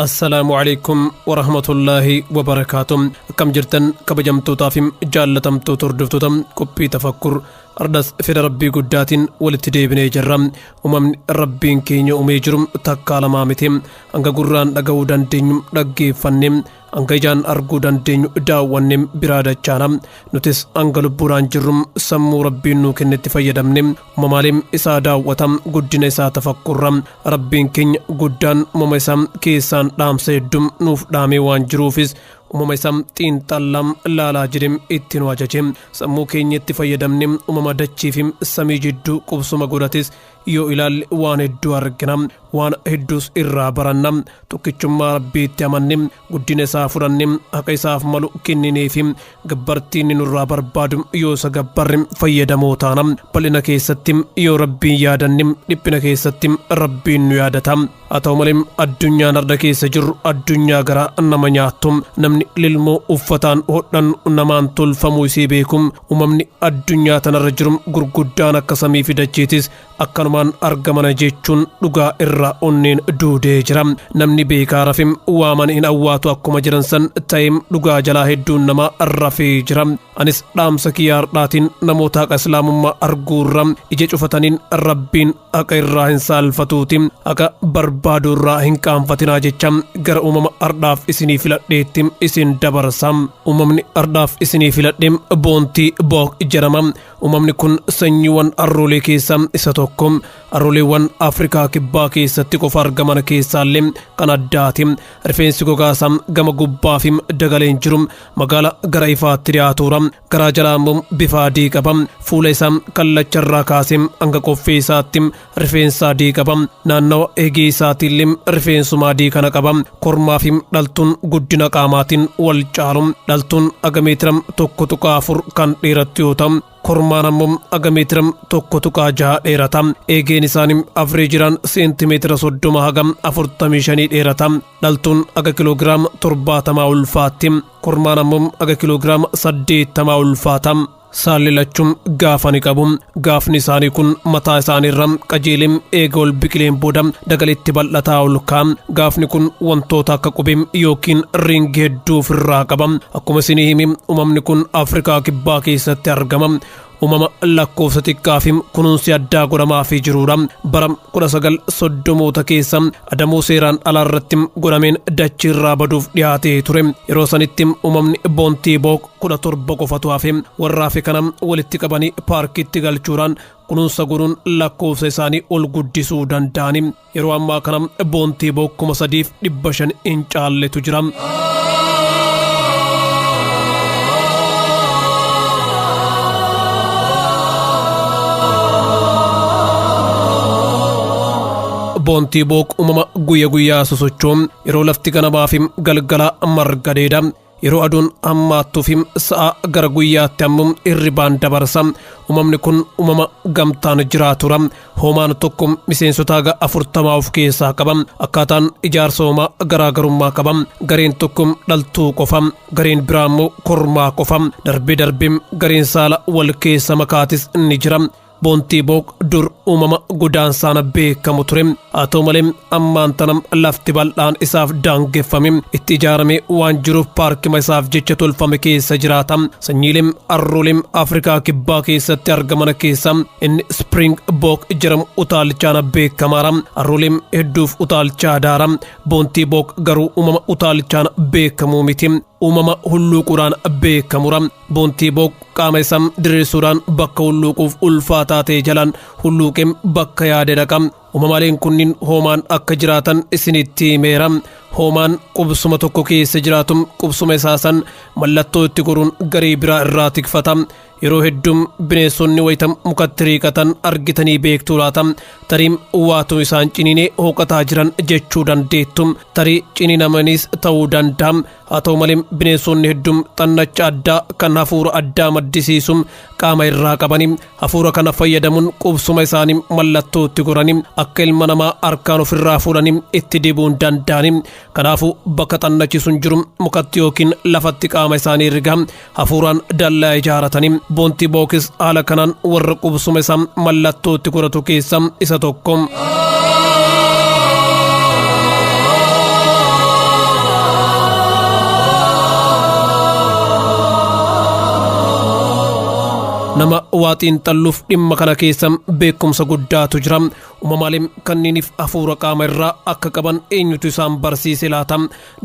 Assalaamu calaykum warahmatullaahi wabarakaatu. Akkam jirtan kabajamtootaa fi jaallatamtoota hordoftoota qophii tafakkur? Ardas fedha rabbii guddaatiin walitti deebinee jirra. Uumamni rabbiin keenya uumee jiru takkaa lamaa miti. Hanga gurraan dhaga'uu dandeenyu dhaggeeffanne, hanga ijaan arguu dandeenyu daawwanne biraa dachaana. Nutis hanga lubbuudhaan jirru sammuu rabbiin nuu kennetti fayyadamne uumamaalee isaa daawwata, guddina isaa tafakkurra. Rabbiin keenya guddaan uumama isaa keessaan dhaamsa hedduu nuuf dhaamee waan jiruufis uumama isaa xiinxallam laalaa jedhem itti nu ajaje. Sammuu keenyatti fayyadamne uumama dachii fi samii jidduu qubsuma godhates yoo ilaalle waan hedduu argina, waan hedduus irraa baranna. Tokkichummaa rabbiitti amanne, guddina isaa fudhanne, haqa isaaf malu kenninee fi gabbartii inni nurraa barbaadu yoo isa gabbarre fayyadamoo taana. Bal'ina keessatti yoo rabbiin yaadanne, dhiphina keessatti rabbiin nu yaadata. Haa ta'u malee addunyaan arda keessa jirru addunyaa garaa nama nyaattu. Namni lilmoo uffataan hodhan namaan tolfamuu isii beeku. Uumamni addunyaa tanarra jiru gurguddaan akka samii fi dachiitis akkanumaan argamana jechuun dhugaa irraa onneen duudee jira. Namni beekaa rafim waaman hin awwaatu akkuma jiran san ta'eem dhugaa jalaa hedduun namaa rafee jira. Anis dhaamsa kiyya har'aatiin namoota haqa islaamummaa arguurra ija cufataniin rabbiin haqa irraa hin saalfatuuti, haqa barbaaduurraa hin qaanfatinaa jecha gara uumama har'aaf isinii filadheetti isin dabarsa. Uumamni har'aaf isinii filadhe boontii book jedhama. Uumamni kun sanyiiwwan arroolee keessaa isa tokko. Arrooleewwan Afrikaa kibbaa keessatti qofa argaman keessaallee kan addaati. Rifeensi gogaasaa gama gubbaa fi dagaleen jiru magaala gara ifaatti dhiyaatuura. Garaa jalaa immoo bifa adii qaba. Fuula isaa kallacharraa kaasee hanga qoffee isaatti rifeensa adii qaba. Naannawa eegee isaatiillee rifeensuma adii kana qaba. Kormaa fi dhaltuun guddina qaamaatiin wal caalu. Dhaltuun aga meetira 1.4 kan dheerattu yoo ta'u, kormaan ammoo aga meetira 1.6 dheerata. Eegeen isaanii afreejiraan seentimeetira 30 haga 45 dheerata. Dhaltuun aga kiloogiraama 70 ulfaatti. Kormaan ammoo aga kiloogiraama 80 ulfaata. Saalli lachuun gaafa ni qabu. Gaafni isaanii kun mataa isaaniirra qajeelee eega ol biqileen booda dagaletti bal'ataa ol ka'a. Gaafni kun wantoota akka qubee yookiin riingii hedduu ofirraa qaba. Akkuma isinii himi, uumamni kun Afrikaa kibbaa keessatti argama. Uumama lakkoofsa xiqqaa fi kunuunsi addaa godhamaafii jirudha. Bara 1930moota keessa adamoo seeraan alaa irratti godhameen dachiirraa baduuf dhiyaatee ture. Yeroo sanitti uumamni boontii book 17 qofatu hafe. Warra hafe kana walitti qabanii paarkitti galchuudhaan kunuunsa godhuun lakkoofsa isaanii ol guddisuu danda'ani. Yeroo ammaa kana boontii book 3,500 hin caalletu jira. Boontii book uumama guyya guyyaa sosocho'u. Yeroo lafti ganamaa fi galgala marga dheeda. Yeroo aduun hammaattuu fi sa'a gara guyyaatti ammoo hirribaan dabarsa. Uumamni kun uumama gamtaan jiraatura. Hoomaan tokko miseensota haga 40 of keessaa qaba. Akkaataan ijaarsa hoomaa garaagarummaa qaba. Gareen tokko dhaltuu qofa, gareen biraa immoo kormaa qofa. Darbee darbee gareen saala wal keessa makaatis ni jira. Boontii book dur uumama godaansaan beekamu ture. Haa ta'u malee ammaan tana lafti bal'aan isaaf daangeffame itti ijaaramee waan jiruuf paarkima isaaf jecha tolfame keessa jiraata. Sanyiileen arrooleen Afrikaa kibbaa keessatti argaman keessa inni Spring Book jedhamu utaalchaan beekamaadha. Arrooleen hedduuf utaalchaa daara. Boontii book garuu uumama utaalchaan beekamuu miti. Uumama hulluuquudhaan beekamura. Boontii book qaama isaa diriirsuudhaan bakka hulluuquuf ulfaataa ta'e jalaan hulluuqee bakka yaade dhaqa. Uumamaaleen kunniin hoomaan akka jiraatan isinitti himeera. Hoomaan qubsuma tokko keessa jiraatu qubsuma isaa san mallattoo itti goruun garee biraa irraa tikfata. Yeroo hedduu bineensonni wayita mukatti riiqatan argitanii beektuu laata? Tarii waatu isaan ciniinee hooqataa jiran jechuu dandeettu. Tarii ciniinamanis ta'uu danda'a. Haa ta'u malee bineensonni hedduun xannacha addaa kan hafuura addaa maddisiisu qaama irraa qabanii hafuura kana fayyadamuun qubsuma isaanii mallattoo itti goranii akka ilma namaa harkaan ofirraa fuudhanii itti dibuu hin danda'ani. Kanaafuu bakka xannachi sun jiru mukatti yookiin lafatti qaama isaanii rigaa hafuuraan dallaa ijaaratanii. Boontii bookis haala kanaan warra qubsuma isaa mallattoo itti godhatu keessaa isa tokko. Nama waa xiinxalluuf dhimma kana keessa beekumsa guddaatu jira. Uumamaalee kanniiniif hafuura qaama irraa akka qaban eenyutu isaan barsiise laata?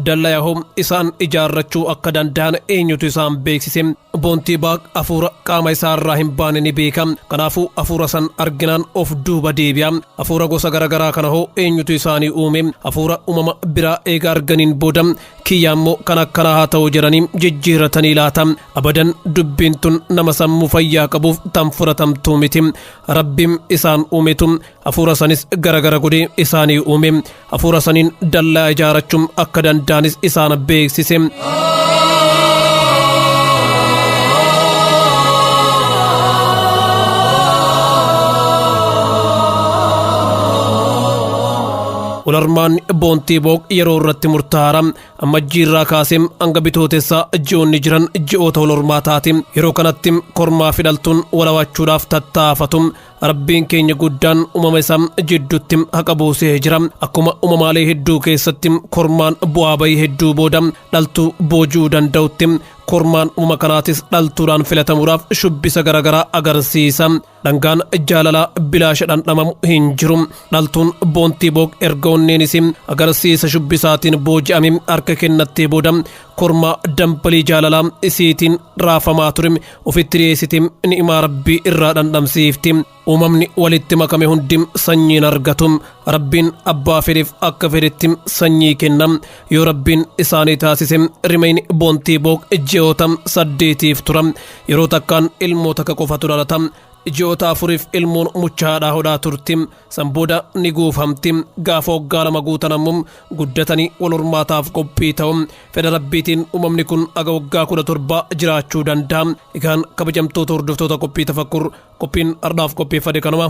Dallaa hoo isaan ijaarrachuu akka danda'an eenyutu isaan beeksise? Boontii baaq hafuura qaama isaa irraa hin baane ni beeka. Kanaafuu hafuura san arginaan of duuba deebi'a. Hafuura gosa garaagaraa kana hoo eenyutu isaanii uume? Hafuura uumama biraa eega arganiin booda kiyya immoo kan akkanaa haa ta'u jedhanii jijjiirratanii laata? Abadan dubbiin tun nama sammuu fayyaa qabuuf tan fudhatamtuu miti. Rabbiin isaan uumetu hafuura sanis garagara godhee isaanii uume. Hafuura saniin dallaa ijaarrachuun akka danda'anis isaan beeksise. Walarmaan boontii booq yeroo irratti murtaa'aara. Ammajjii irraa kaasee hanga bitootessaa ji'oonni jiran ji'oota wal hormaataati. Yeroo kanatti kormaa fi dhaltuun walawachuudhaaf tattaafatu. Rabbiin keenya guddaan uumama isaa jidduutti haqa buusee jira. Akkuma uumamaalee hedduu keessatti kormaan bu'aa bayii hedduu booda dhaltuu boojuu danda'utti kormaan uumama kanaatis dhaltuudhaan filatamuudhaaf shubbisa garaagaraa agarsiisa. Dhangaan jaalalaa bilaasha dhandhamamu hin jiru. Dhaltuun boontii booq erga onneenis agarsiisa shubbisaatiin booji'ame harka kennattee booda kormaa dambalii jaalalaa isiitiin raafamaa ture ofitti dhiyeessite ni'imaa rabbii irraa dhandhamsiifti. Uumamni walitti makame hundi sanyiin argatu. Rabbiin abbaa fedheef akka fedhetti sanyii kenna. Yoo rabbiin isaanii taasise rimayni boontii booq ji'oota 8 tura. Yeroo takkaan ilmoo takka qofatu dhalata. Ji'oota 4 ilmoon muchaadhaa hodhaa turti. San booda ni guufamti. Gaafa waggaa 2 guutan ammoo guddatanii wal hormaataaf qophii ta'u. Fedha rabbiitiin uumamni kun aga waggaa 17 jiraachuu danda'a. Egaan kabajamtoota hordoftoota qophii tafakkur qophiin har'aaf qopheeffate kanuma.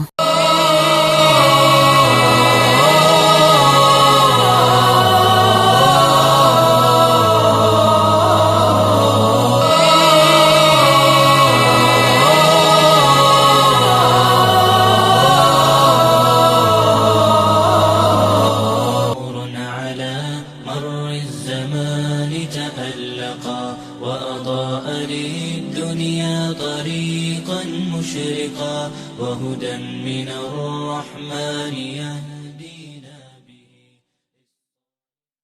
وهدى من الرحمن.